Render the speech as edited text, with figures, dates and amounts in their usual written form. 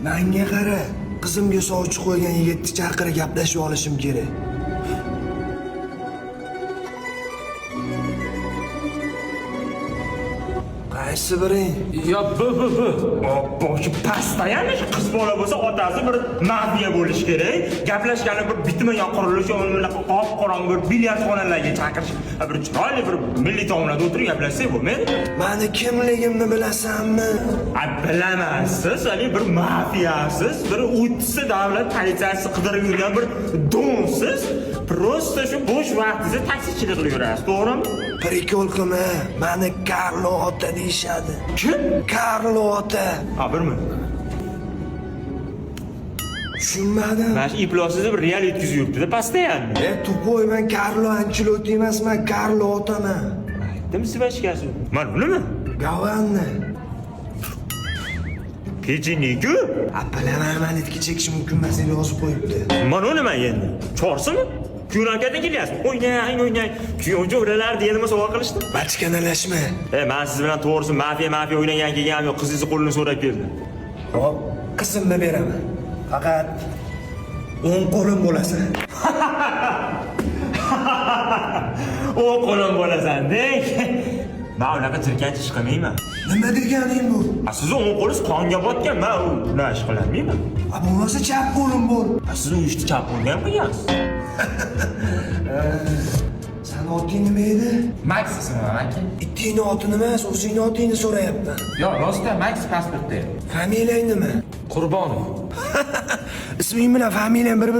Manga qara, qizimga sovchi qo'ygan yigitni chaqirib gaplashib olishim kerak. Qaysi biring? Yo, bu bu bu. Boshi pastayami qiz bola bo'lsa otasi bir mafiya bo'lishi kerak. Gaplashgani bir bitmagan qurilish, unaqa qop qorong'i bir bilyard xonalarga chaqirish, bir chiroyli bir milliy taomlarda o'tirib gaplashsak bo'lmaydi. Mani kimligimni bilasanmi? A bilaman, siz haligi bir mafiyasiz, bir 30 ta davlat politsiyasi qidirib yurgan bir donsiz. Просто shu bo'sh vaqtingizda taksichilik qilib yurasiz, to'g'rimi? Прикол qilma, mani Karlo ota deyishadi. Kim? Karlo ota. Ha, birmi? Tushunmadim. Mana shu iflosingizni bir real yetkazib yuribdi-da, постоянно. E, тупой, man Karlo Anchelotti emasman, Karlo otaman. Aytdim svachkasi. Mana bunimi? Gavanni. Pechenye-ku. A, bilaman, man itga chekish mumkin emas deb yozib qo'yibdi. Mana u nima endi? Chorsimi? Kuyunakadan kelyapsiz. O'ynang, o'ynang. Kuyov jo'ralar deya nima sovg'a qilishdi? Bachkanalashma. E, men siz bilan to'g'risi mafiya mafiya o'ynagan kelganim yo'q. Qizingizni qo'lini so'rab keldim. Hop, qizimni beraman. Faqat o'ng qo'lim bo'lasan. O qo'lim bo'lasan, deng. Men unaqa jirkanch ish qilmayman. Nima deganing bu? A sizni o'ng qo'lingiz qonga botgan, men unaqa ish qilolmayman. A bo'lmasa chap qo'lim bo'l. A siz u ishni chap qo'lga ham qilgansiz. San oting nima edi? Max ismi aka. Ittingni otini emas, o'zingni otingni so'rayapman. Yo, rostdan Max pasportda. Familiyang nima? Qurbonov. Isming bilan familiyang bir-bir.